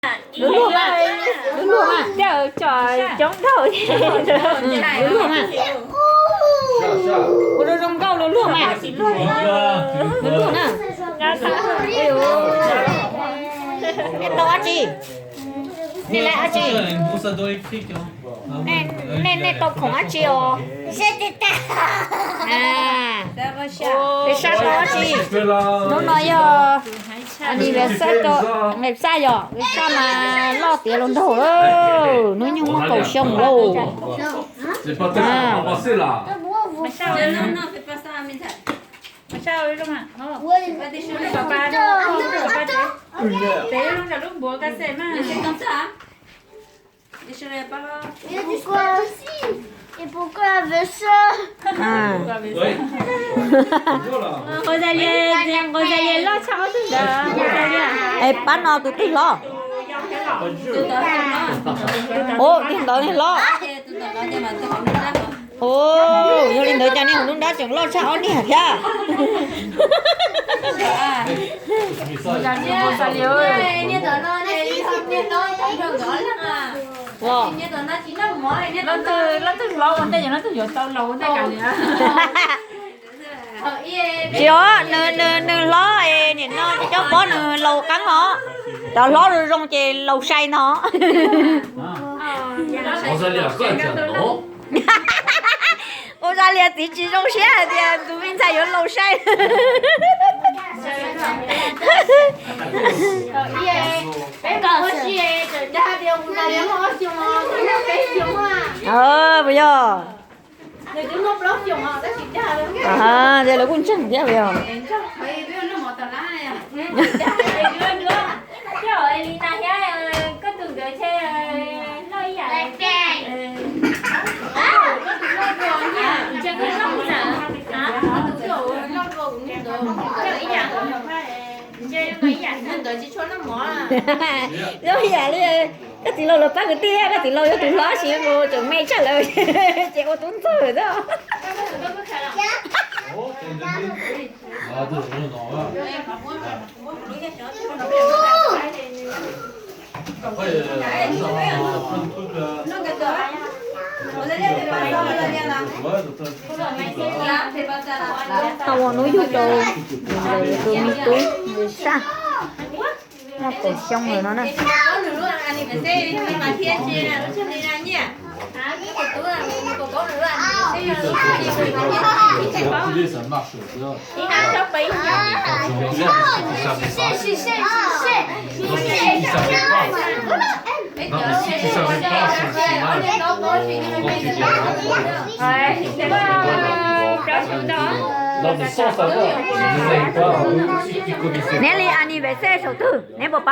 Luag luag mas, luag luag mas. Cov coob dhau. Luag luag mas. Ua zoo zoo nkauj luag luag mas. Luag luag na. Nej tau dab tsi? Nej lawv dab tsi? Nej, nej tau khoom dab tsi os? Peb sab tau dab tsi? Hnub no yog anniversary rau, anniversary yog peb sab mas loj tiav los nraug lawm, hnub nyoog muaj kaum xyoo lauj. Es pab no tus twg hlob? Ua, tus ntawd ne hlob. Ua, yog li ntawd cas nej hauv nruab nrab tseem loj tshaj ob niag thiab. Tsis os, nws, nws, nws hlob es nim no cov pob nws laus qeeb os. Cov hlob zoo zoo ces laus sai no. Ua Zalias txiv tsis zoo siab hais tias tus me ntxhais yuav laus sai. Puas yog? Ces lawv kuj ntseeg thiab puas yog? Zoo ib yam li koj txiv laus los pab kwv tij, koj txiv laus yog tus hlob sis mus tseem me tshaj lawm, ces ua tub ntxawg xwb. Tau ua hnub yug rau tus me tub saj, muaj kaum xyoo lawm no na. Neb li anniversary saum twg neb puas paub?